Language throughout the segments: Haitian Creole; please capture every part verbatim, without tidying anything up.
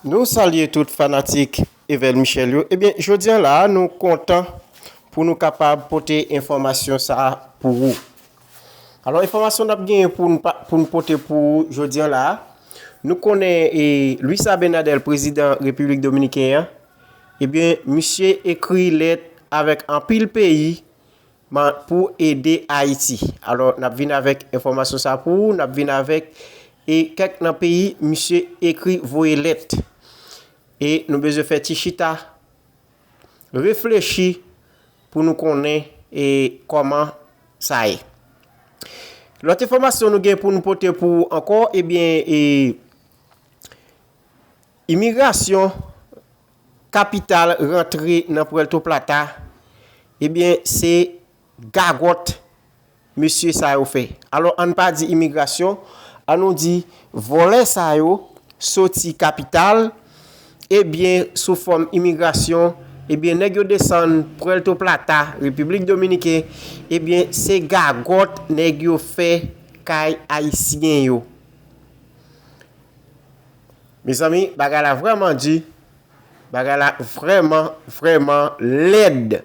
Nou salye tout fanatik Evel Michel yo. Ebyen, jodi a la, nou kontan pou nou kapab pote enfòmasyon sa a pou ou. Alò, enfòmasyon n ap genyen pou n pa- pou n pote pou ou jodi a la, nou konnen e, Luis Abinader, prezidan Repiblik Dominiken an, ebyen, misye ekri lèt avèk anpil peyi man- pou ede Ayiti. Alò, n ap vin avèk enfòmasyon sa pou ou, n ap vin avèk e kèk nan peyi misye ekri voye lèt. E nou bezwen fè ti chita, reflechi pou nou konnen e kòman sa ye. Lòt enfòmasyon nou gen pou nou pote pou ou ankò, ebyen, e, imigrasyon kapital rantre nan Puerto Plata, ebyen, se gagòt mesye sa yo fè. Alò, ann pa di imigrasyon, ann nou di vòlè sa yo soti kapital, ebyen, sou fòm imigrasyon, ebyen, nèg yo desann Puerto Plata, Repiblik Dominiken, ebyen, se gagòt nèg yo fè kay ayisyen yo. Mezanmi, bagay la vrèman di, bagay la vrèman, vrèman lèd.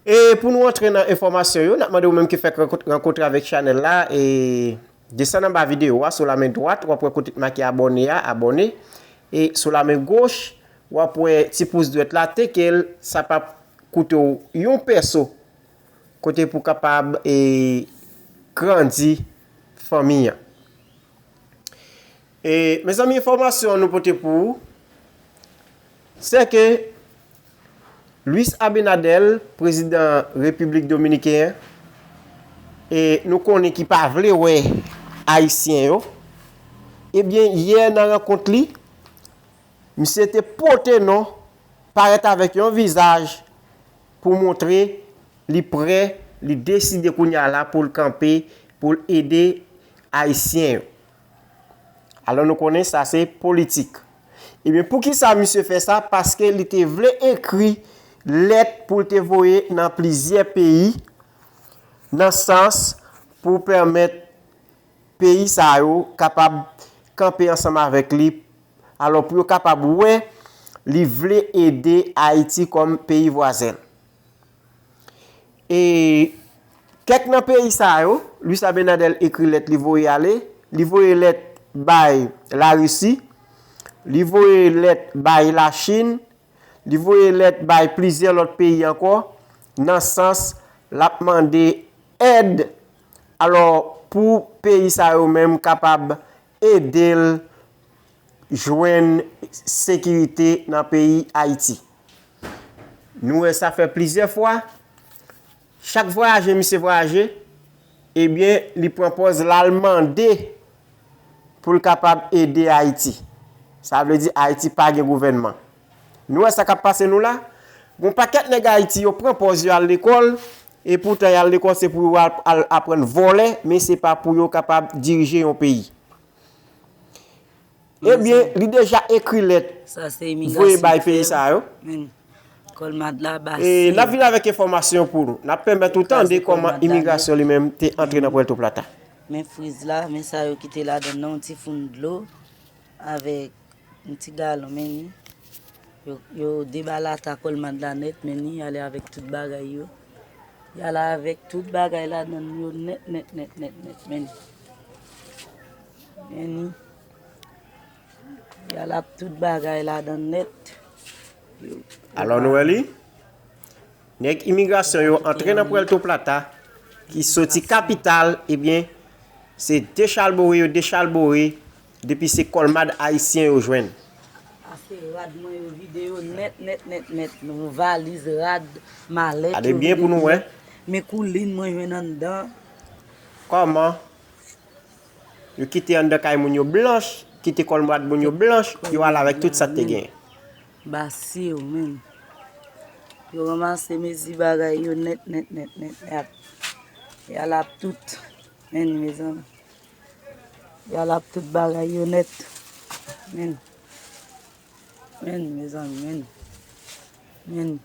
E pou nou antre nan enfòmasyon yo, n ap mande ou menm ki fèk rankont- rankontre avèk chanèl la, e desann anba videyo a, sou lamen dwat, w ap wè kote t make abòne a, abòne. E sou lamen goch, w ap wè ti pous dwèt la, teke l, sa p ap koute w yon pèso. Kote pou kapab e grandi fanmi an. E, mezanmi, enfòmasyon nou pote pou ou, se ke Luis Abinader, prezidan Repiblik Dominiken an, e nou konnen ki pa vle wè Ayisyen yo, ebyen, yè nan rankont li, misye te pote non, parèt avèk yon vizaj pou montre li prè, li deside kounye a la pou l kanpe, pou l ede Ayisyen yo. Alò, nou konnen sa se politik. Ebyen, poukisa misye fè sa? Paske li te vle ekri lèt pou l te voye nan plizyè peyi, nan sans pou pèmèt peyi sa yo kapab kanpe ansanm avèk li, alò, pou yo kapab wè li vle ede Ayiti kòm peyi vwazen. E kèk nan peyi sa yo, Luis Abinader ekri lèt, li voye ale, li voye lèt bay Larisi, li voye lèt bay Lachin, li voye lèt bay plizyè lòt peyi ankò, nan sans l ap mande èd, alò, pou peyi sa yo menm kapab ede l jwenn sekirite nan peyi Ayiti. Nou wè sa fè plizyè fwa. Chak vwayaje misye vwayaje, ebyen, li pran pòz l al mande pou l kapab ede Ayiti. Sa vle di Ayiti pa gen gouvènman. Nou wè sa k ap pase nou la? Gon pakèt nèg Ayiti yo pran pòz yo al lekòl, e poutan y al lekòl se pou yo al, al aprann vòlè, men se pa pou yo kapab dirije yon peyi. Ebyen, li deja ekri lèt voye bay peyi sa yo. Kòlmad la base. E n ap vin avèk enfòmasyon pou nou. N ap pèmèt ou tande kòman imigrasyon li menm te antre nan Puerto Plata. Men friz la, men sa yo kite ladan nan yon ti foun dlo avèk yon ti galon, men li. Yo, yo debalata kòlmad la nèt, men li ale avèk tout bagay yo. Y ale avèk tout bagay ladan yo nèt, nèt, nèt, nèt, nèt, men li. Men li. Y al ap tout bagay ladan nèt. Alò, nou wè li? Nèg imigrasyon yo antre nan Puerto Plata, ki soti kapital, ebyen, se dechalbore yo dechalbore, depi se kòlmad ayisyen yo jwenn. Pase rad mwen yo vide yo nèt, nèt, nèt, nèt. Yon valiz rad, malèt yo vide. Gade byen pou nou wè. Men koulin mwen jwenn anndan. Kòman? Yo kite anndan kay moun yo blanch, kite kòlmad moun yo blanch, yo al avèk tout sa k te genyen. Base yo menm. Yo ranmase mezi bagay yo nèt, nèt, nèt, nèt, nèt. Y al ap tout. Men, mezanmi. Y al ap tout bagay yo nèt. Men. Men, mezanmi, men. Men.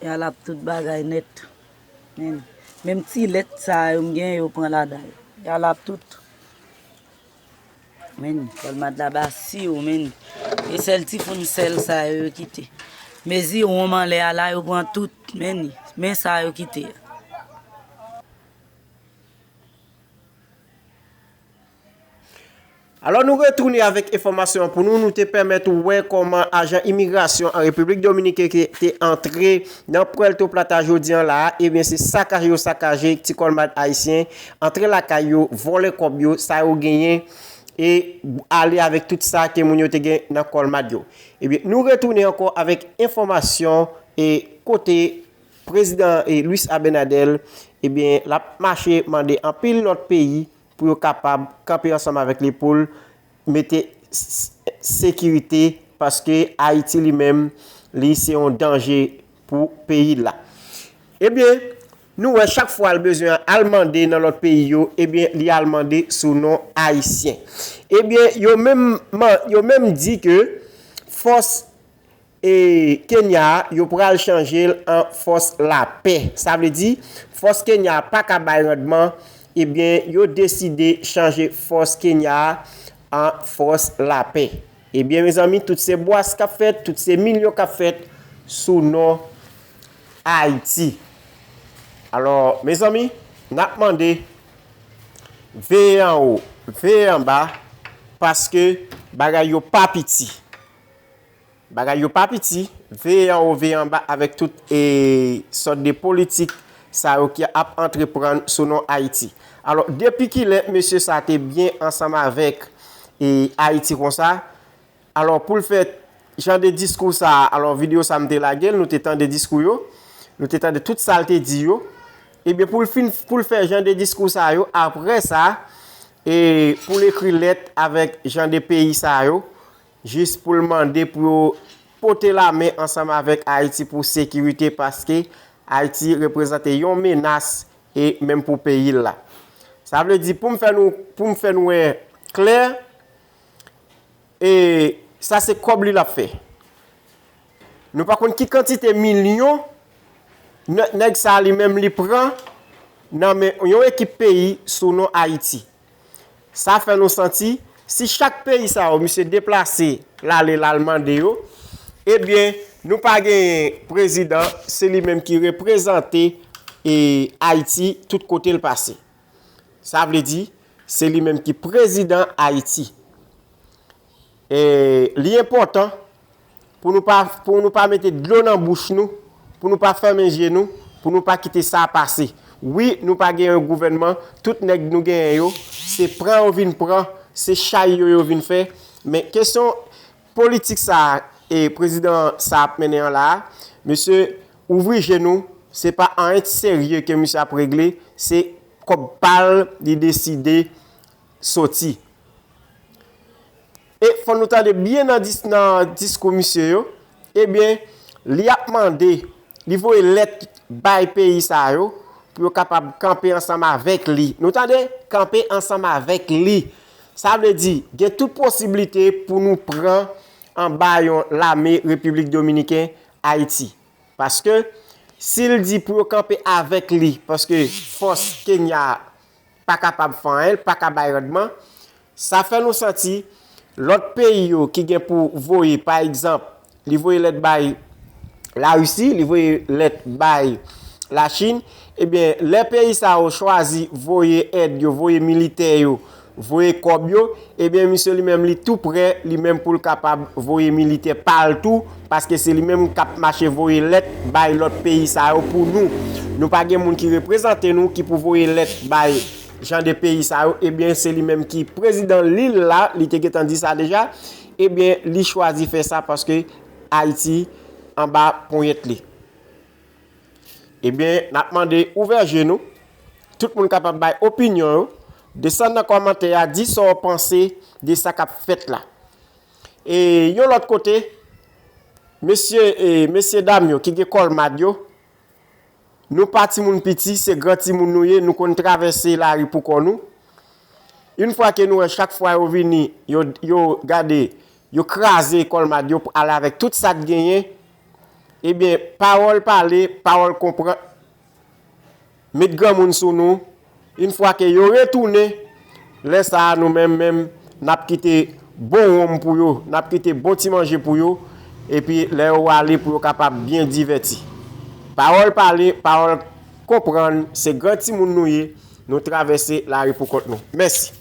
Y al ap tout bagay nèt. Men. Menm ti lèt sa yo m gen yo pran ladan yo. Y al ap tout. Men, kòlmad la ba si yo, men. E sèl tifoun sèl sa yo, yo kite. Mezi wonm anlè a la, yo pran tout, men, men sa yo kite. Alò, nou retounen avèk enfòmasyon an pou nou. Nou te pèmèt ou wè kòman ajan imigrasyon an Repiblik Dominiken te antre nan Puerto Plata jodi an la a. Ebyen, se sakaje yo sakaje ti kòlmad ayisyen, antre lakay yo, vòlè kòb yo, sa yo genyen, e ale avèk tout sa ke moun yo te gen nan kòlmad yo. Ebyen, nou retounen ankò avèk enfòmasyon e kote prezidan e Luis Abinader, ebyen, l ap mache mande anpil lòt peyi pou yo kapab kanpe ansanm avèk li pou l mete sekirite, paske Ayiti li menm, li se yon danje pou peyi l la. Ebyen, nou wè chak fwa l bezwen al mande nan lòt peyi yo, ebyen, li al mande sou non ayisyen. Ebyen, yo menm, yo menm di ke fòs e Kenya a, yo pral chanje l an fòs lapè. Sa vle di, fòs Kenya a pa ka bay randman, ebyen, yo deside chanje fòs Kenya a an fòs lapè. Ebyen, mezanmi, tout se bwas k ap fèt, tout se milyon k ap fèt sou non Ayiti. Alò, mezanmi, n ap mande, veye anwo, veye anba, paske bagay yo pa piti. Bagay yo pa piti, veye anwo, veye anba avèk tout e, sòt de politik sa yo ki ap antreprann sou non Ayiti. Alò, depi kilè mesye sa te byen ansanm avèk e, Ayiti konsa? Alò, pou l fè jan de diskou sa a, alò, videyo sa a m te lage l, nou te tande diskou yo, nou te tande tout sa l te di yo. Ebyen, pou l fin, pou l fè jan de diskou sa yo, apre sa, e, pou l ekri lèt avèk jan de peyi sa yo, jis pou l mande pou yo pote lamen ansanm avèk Ayiti pou sekirite, paske Ayiti reprezante yon menas e menm pou peyi l la. Sa vle di, pou m fè nou, pou m fè nou wè klè, e sa se kòb li l ap fè. Nou pa konn ki kantite milyon nè- nèg sa li menm li pran nan men yon ekip peyi sou non Ayiti. Sa fè nou santi, si chak peyi sa yo misye deplase l ale l al mande yo, ebyen, nou pa genyen prezidan, se li menm ki reprezante e, Ayiti tout kote l pase. Sa vle di, se li menm ki prezidan Ayiti. E, li enpòtan pou nou pa, pou nou pa mete dlo nan bouch nou, pou nou pa fèmen je nou, pou nou pa kite sa pase. Wi, nou pa gen yon gouvènman, tout nèg nou genyen yo, se pran yo vin pran, se chay yo yo vin fè. Men kesyon politik sa a, e prezidan sa ap mennen an la a, mesye, ouvri je nou, se pa anyen serye ke misye ap regle, se kòb pa l li deside soti. E fò nou tande byen nan, dis, nan diskou misye yo, ebyen, li ap mande, li voye lèt bay peyi sa yo pou yo kapab kanpe ansanm avèk li. Nou tande? Kanpe ansanm avèk li. Sa vle di, gen tout posiblite pou nou pran anba yon lame Repiblik Dominiken Ayiti. Paske, si l di pou yo kanpe avèk li, paske fòs Kenya pa kapab fè anyen, l pa ka bay randman, sa fè nou santi lòt peyi yo ki gen pou voye, pa egzanp, li voye lèt bay Larisi, li voye lèt bay Lachin, ebyen, lè peyi sa yo chwazi voye èd yo, voye militè yo, voye kòb yo, ebyen, misye li menm li tou prè, li menm pou l kapab voye militè pa l tou, paske se li menm k ap mache voye lèt bay lòt peyi sa yo pou nou. Nou pa gen moun ki reprezante nou, ki pou voye lèt bay jan de peyi sa yo, ebyen, se li menm ki prezidan lil la, li te gentan di sa deja, ebyen, li chwazi fè sa paske Ayiti anba ponyèt li. Ebyen, n ap mande ouvè je nou, tout moun kapab bay opinyon yo, desann nan kòmantè a, di sa w panse de sa k ap fèt la. E yon lòt kote, mesye, e, mesye dam yo ki gen kòlmad yo, nou pa timoun piti, se gran timoun nou ye, nou konn travèse lari pou kò nou. Yon fwa ke nou wè chak fwa yo vini, yo, yo gade, yo kraze kòlmad yo pou ale avèk tout sa k genyen, ebyen, pawòl pale, pawòl konprann, met granmoun sou nou, yon fwa ke yo retounen, lè sa a nou menm menm, n ap kite bon wonm pou yo, n ap kite bon ti manje pou yo, epi lè yo ale pou yo kapab byen divèti. Pawòl pale, pawòl konprann, se gran timoun nou ye, nou travèse lari pou kont nou. Mèsi.